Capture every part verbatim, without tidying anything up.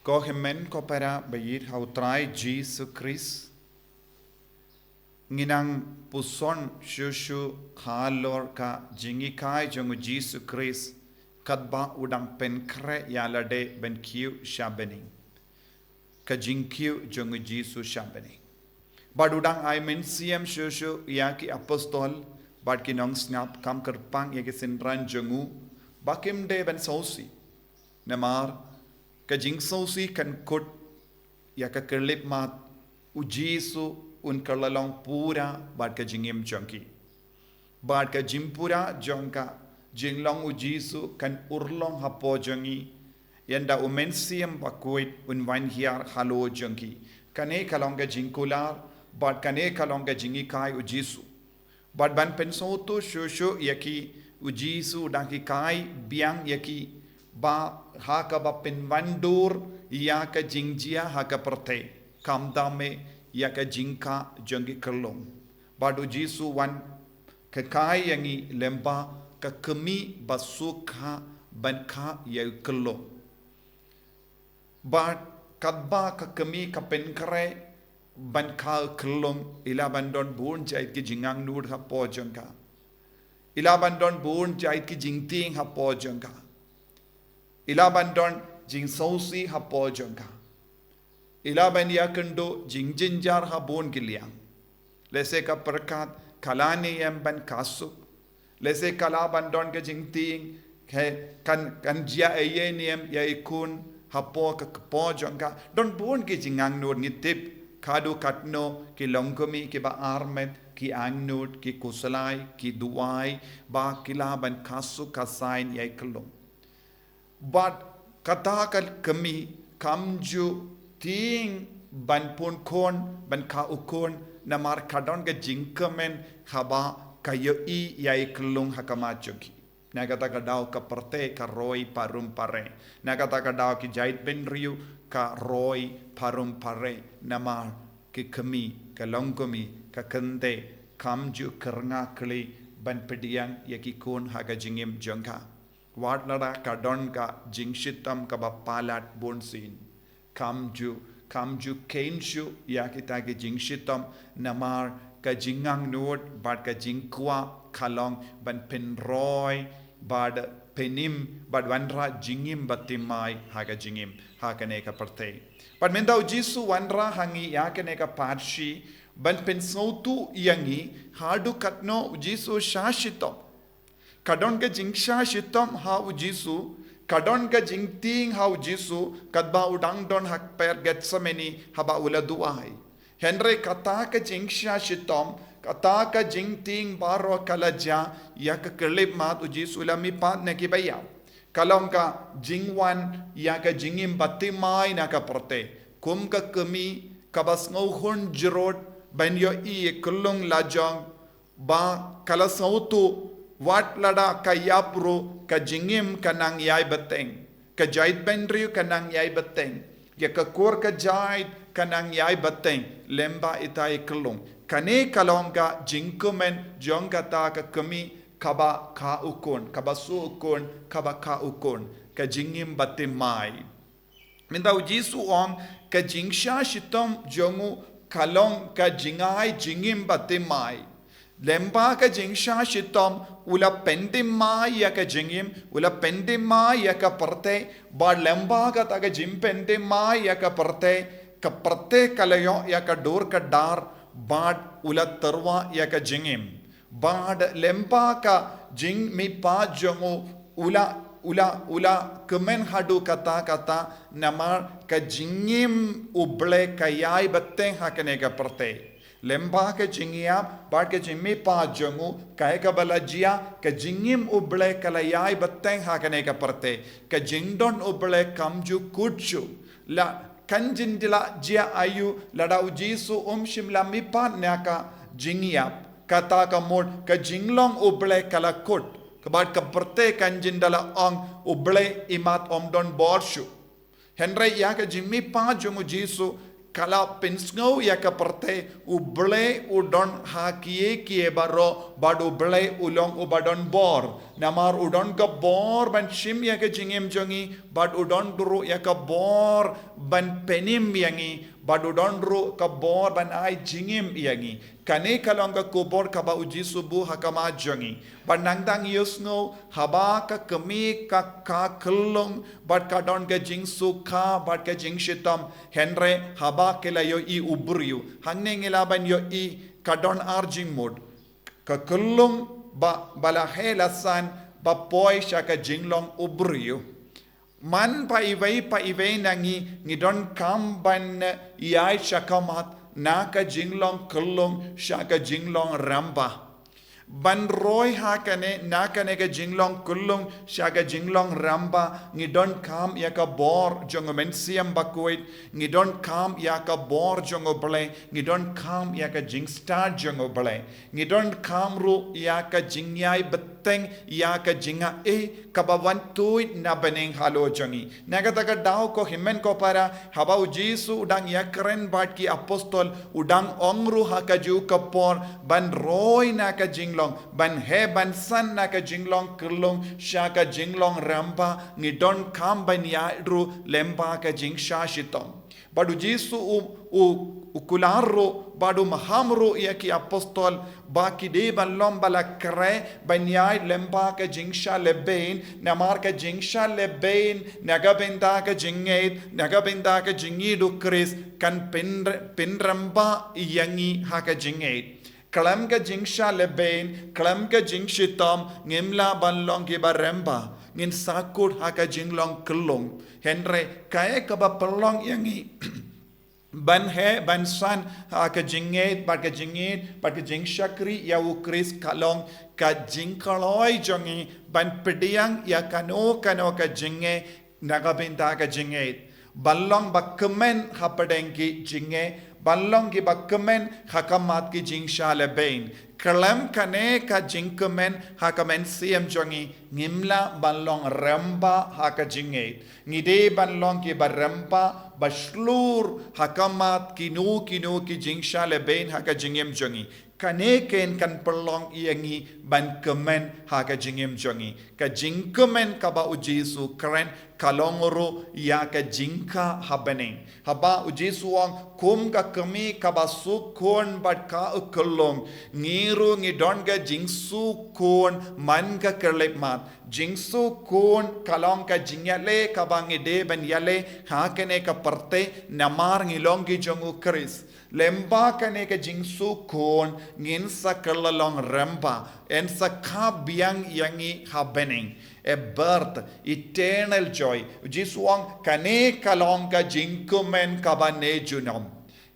Ko hynmen ko para ba ïeit ha u Trai Jisu Khrist. Ngi nang puson shuh shuh halor ka jinghikai jong u Jisu Khrist, katba u dang pynkhreh ïa lade ban kiew sha bneng. Ka jingkiew jong u Jisu sha bneng. Bad u dang ai mynsiem shuh shuh ïa ki apostol bad ki nongsngap, kam kyrpang ïa ki synran jong u ba kim dei ban sngewsih. Namar ka jingsngewsih kan kut ïa ka khyllipmat, u Jisu un kylla long pura bad ka jingim jong ki. Bad ka jingpura jong ka, jinglong u Jisu kan urlong hapoh jong ngi, ynda u Mynsiem Bakhuid un wan hiar halor jong ki. Kane ka long ka jingkular, bad kane ka long ka jinghikai u Jisu. Bad ban pynsngewthuh shuh shuh ïa ki, u Jisu u dang hikai biang ïa ki ba ha kaba pynwandur ïa ka jingjia ha ka pyrthei, khamtam eh ïa ka jingkha jong ki khyllung. Bad u Jisu wan hikai ïa ngi lyngba ka kmie ba sngewkha ban kha ïa u khyllung. Bad katba ka kmie ka pynkhreh ban kha u khyllung, i lah ban don bun jait ki jingangnud hapoh jong ka. I lah ban don bun jait ki jingtieng hapoh jong ka. I lah ban don jingsngewsih hapoh jong ka. I lah ban ïakynduh jingjynjar ha bun ki liang. Lehse ka pyrkhat ka la ne em ban kha suk. Lehse ka la ban don ka jingtieng, he, kan, kan jia ei ei ne em ïa i khun hapoh ka kpoh jong ka. Don bun ki jingangnud, ngi tip, katto katno ki longkmie kiba armet ki angnud, ki khuslai, ki duwai ba ki lah ban kha suk kha saiñ ïa i khyllung. Bad kata ka kmie kam ju tieng ban pun khun, ban kha u khun, namar ka don ka jingkmen haba ka ïohi ïa i khyllung ha khmat jong ki. Na kata ka daw ka pyrthei ka roi parum pare. Na kata ka daw ki jaitbynriew ka roi parum pare. Namar ki kmie, ka longkmie, ka kynthei kam ju kyrngah khlieh ban pdiang ïa ki khun ha ka jingim jong ka. Wat lada ka don ka jingshitom kaba palat bunsien, kam ju, kam ju kheiñ shuh ïa kita ki jingshitom, namar ka jingangnud bad ka jingkwah ka long ban pynroi bad pynim bad wanrah jingim bathymmai ha ka jingim ha kane ka pyrthei. Bad mynta u Jisu wanrah ha ngi ïa kane ka pharshi ban pynsngewthuh ïa ngi haduh katno u Jisu shah shitom. Ka don ka jingshah shitom ha u Jisu, ka don ka jingtieng ha u Jisu, katba u dang don ha kper Gethsemane haba u la duwai. Hynrei kata ka jingshah shitom, kata ka jingtieng baroh ka la jia ïa ka khyllipmat, u Jisu u la mihpat na kiba ïap. Ka long ka jingwan ïa ka jingim bathymmai na ka pyrthei. Kum ka kmie kaba sngewhun jrut ban ïohi ïa i khyllung lajong, ba ka la sngewthuh wat lada ka ïap ruh ka jingim ka nang ïai bteng, ka jaitbynriew ka nang ïai bteng, ïa ka kur ka jait ka nang ïai bteng lyngba ita i khyllung. Kane ka long ka jingkmen jong kata ka kmie kaba kha u khun, kaba suh u khun, kaba kha u khun, ka jingim bathymmai. Mynta u Jisu u ong ka jingshah shitom jong u ka long ka jingai jingim bathymmai. Lyngba ka jingshah shitom u la pynthymmai ïa ka jingim, u la pynthymmai ïa ka pyrthei, bad lyngba kata ka jingpynthymmai ïa ka pyrthei, ka pyrthei ka la ïoh ïa ka dur ka dar, bad u la tyrwa ïa ka jingim. Bad lyngba ka jingmihpat jong u, u la, u la, u la kmen haduh katta katta, namar ka jingim U Blei ka ïai bteng ha kane ka pyrthei. Lyngba ka jingïap bad ka jingmihpat jong u, kaei kaba la jia, ka jingim U Blei ka la ïai bteng ha kane ka pyrthei. Ka jingdon U Blei kam ju kut shuh. La kan jin la jia aïu lada u Jisu um shym la mihpat na ka jingïap. Kata ka mut ka jinglong U Blei ka la kut, bad ka pyrthei kan jin da la ong U Blei imat um don bor shuh. Hynrei ïa ka jingmihpat jong u Jisu ka la pynsngew ïa ka pyrthei, U Blei u don ha kiei kiei baroh, bad U Blei u long uba don bor. Namar u don ka bor ban shim ïa ka jingim jong ngi, bad u don ruh ïa ka bor ban pynim ïa ngi, bad u don ruh ka bor ban ai jingim ïa ngi. Kane ka long ka khubor kaba U Jisu buh ha khmat jong ngi. Bad nangta ngi ïohsngew, haba ka kmie ka, ka khyllung, bad ka don ka jingsuk, bad ka jingshitom, hynrei haba ki la ïohi u briew. Hangne ngi lah ban ïohi ka don ar jingmut. Ka khyllung ba, ba la heh la san, ba poi sha ka jinglong u briew. Man ba iwei pa iwei na ngi, ngi donkam ban ïaid sha khmat, na ka jinglong khyllung sha ka jinglong rangbah. Ban roi ha kane, na kane ka jinglong khyllung sha ka jinglong rangbah, ngi donkam ïa ka bor jong u Mynsiem Bakhuid, ngi donkam ïa ka bor jong U Blei, ngi donkam ïa ka jingstad jong U Blei, ngi donkam ruh ïa ka jingïai bteng ïa ka jingaiei kaba wan tuid na bneng halor jong ngi. Na kata ka daw ko hynmen ko para, haba U Jisu u dang ïakren bad ki apostol, u dang ong ruh ha kajuh ka por, ban roi na ka jinglong, ban heh ban san na ka jinglong khyllung sha ka jinglong rangbah, ngi donkam ban ïaid ruh lyngba ka jingshah shitom. Bad U Jisu u, u, u kular ruh, bad u maham ruh ïa ki apostol, ba ki dei ban long ba la khreh ban ïaid lyngba ka jingshah lehbein, namar ka jingshah lehbein na ka bynta ka jingngeit, na ka bynta ka jingïeit u Khrist, kan pyn, pynrangbah ïa ngi ha ka jingngeit. Khlem ka jingshah lehbein, khlem ka jingshitom, ngim lah ban long kiba rangbah, ngin sahkut ha ka jinglong khyllung. Hynrei kaei kaba pynlong ïa ngi ban heh ban san ha ka jingngeit, bad ka jingngeit, bad ka jingshakri ïa u Khrist ka long ka jingkloi jong ngi ban pdiang ïa kano kano ka jingeh na ka bynta ka jingngeit. Ban long ba kmen hapdeng ki jingeh, ban long kiba kmen ha khmat ki jingshah lehbein. Khlem kane ka jingkmen ha ka mynsiem jong ngi, ngim lah ban long rangbah ha ka jingngeit. Ngi dei ban long kiba rangbah, ba shlur ha khmat kino kino ki jingshah lehbein ha ka jingim jong ngi. Kane ken kan pynlong ïa ngi ban kmen ha ka jingim jong ngi. Ka jingkmen kaba U Jisu u kren ka long ruh ïa ka jingkha ha bneng. Haba U Jisu u ong, kum ka kmie kaba suk khun bad ka khyllung, ngi ruh ngi don ka jingsuk khun man ka khyllipmat. Jingsuk khun ka long ka jingïaleh kaba ngi dei ban ïaleh ha kane ka pyrthei, namar ngi long ki jong u Khrist. Lyngba kane ka jingsuk khun, ngin sa kylla long rangbah, yn sa khap biang ïa ngi ha bneng. A birth, eternal joy. U Jisu u ong, kane ka long ka jingkmen kaba ne junom.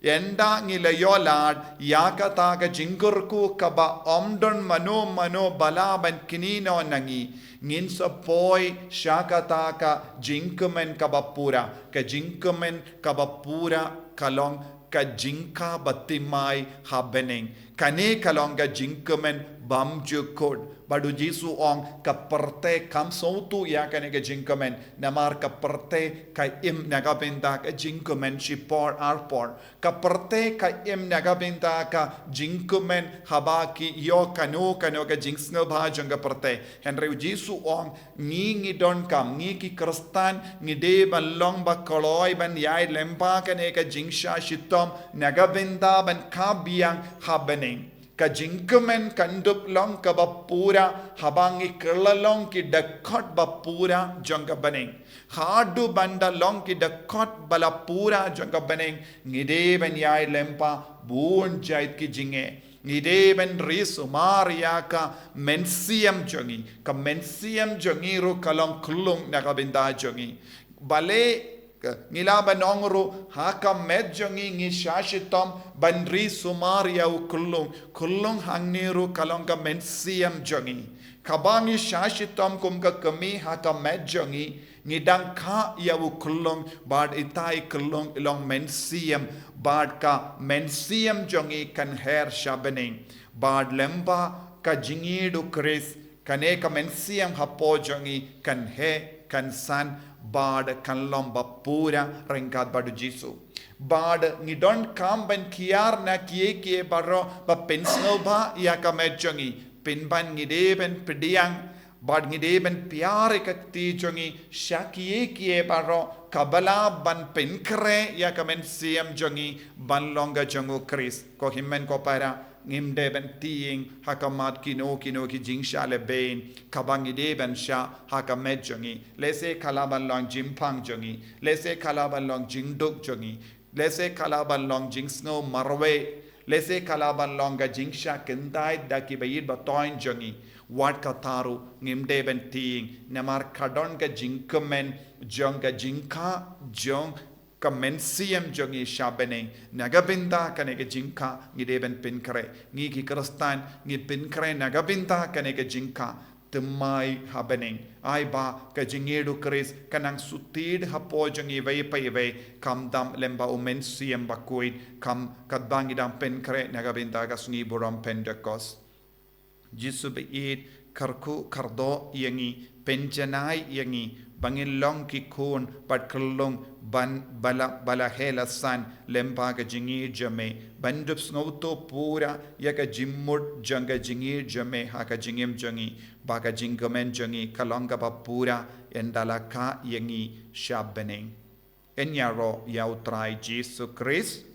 Ynda ngi la ïoh lad ïa kata ka jingkyrkhu kaba ym don mano mano ba lah ban knieh noh na ngi, ngin sa poi sha kata ka jingkmen kaba pura. Ka jingkmen kaba pura ka long ka jingkha ba thymmai ha bneng. Kane ka long ka jingkmen bymjukut. Bad U Jisu u ong, ka pyrthei kam sngewthuh ïa kane ka jingkmen. Namar ka pyrthei ka im na ka bynta ka jingkmen shipor arpor. Ka pyrthei ka im na ka bynta ka jingkmen haba ki ïoh kano kano ka jingsngewbha jong ka pyrthei. Hynrei U Jisu u ong, ngi ngi donkam, ngi ki Khristan, ngi dei ban long ba kloi ban ïaid lyngba kane ka jingshah shitom, na ka bynta ban khap biang ha bneng. Ka jingkmen kan dup long kaba pura haba ngi kylla long ki dkhot ba pura jong ka bneng. Haduh ban da long ki dkhot ba la pura jong ka bneng, ngi dei ban ïaid lyngba bun jait ki jingeh. Ngi dei ban ri sumar ïa ka mynsiem jong ngi. Ka mynsiem jong ngi ruh ka long khyllung na ka bynta jong ngi. Balei, ka, ngi lah ban ong ruh, ha ka met jong ngi ngi shah shitom ban ri sumar ïa u khyllung. Khyllung hangne ruh ka long ka mynsiem jong ngi. Haba ngi shah shitom kum ka kmie ha ka met jong ngi, ngi dang kha ïa u khyllung, bad ita i khyllung i long mynsiem, bad ka mynsiem jong ngi kan her sha bneng. Bad lyngba ka jingïeit u Khrist, kane ka mynsiem hapoh jong ngi kan heh, kan san, bad kan long ba pura ryngkat bad u Jisu. Bad ngi donkam ban kiar na kiei kiei baroh ba pynsngewbha ïa ka met jong ngi. Pynban ngi dei ban pdiang bad ngi dei ban pynïar ïa ka kti jong ngi sha kiei kiei baroh, kaba lah ban pynkhreh ïa ka mynsiem jong ngi ban long ka jong u Khrist. Ko hynmen ko para, ngim dei ban tieng ha khmat kino kino ki jingshah lehbeiñ kaba ngi dei ban shah ha ka met jong ngi. Lehse ka lah ban long jingpang jong ngi, lehse ka lah ban long jingduk jong ngi, lehse ka lah ban long jingsngew marwei, lehse ka lah ban long ka jingshah kyntait da kiba ïeit ba toiñ jong ngi. Wat kata ruh ngim dei ban tieng, namar ka don ka jingkmen jong ka jingkha jong ka mynsiem jong ngi sha bneng. Na ka bynta kane ka jingkha ngi dei ban pynkhreh. Ngi ki Khristan ngi pynkhreh na ka bynta kane ka jingkha. Thymmai ha bneng, ai ba ka jingïeit u Khrist kan nang shu tied hapoh jong ngi iwei pa iwei, khamtam lem bad u Mynsiem Bakhuid, kum katba ngi dang pynkhreh na ka bynta ka sngi burom Pentekost. Jisu baieit, kyrkhu kyrdoh ïa ngi, pynjanai ïa ngi ba ngin long ki khun bad khyllung ban ba la, ba la heh la san lem bad ka jingïeit jong me, ban dup sngewthuh pura ïa ka jingmut jong ka jingïeit jong me ha ka jingim jong ngi, ba ka jingkmen jong ngi ka long kaba pura ynda la kha ïa ngi sha bneng. Ngin ïaroh ïa u Trai Jisu Khrist.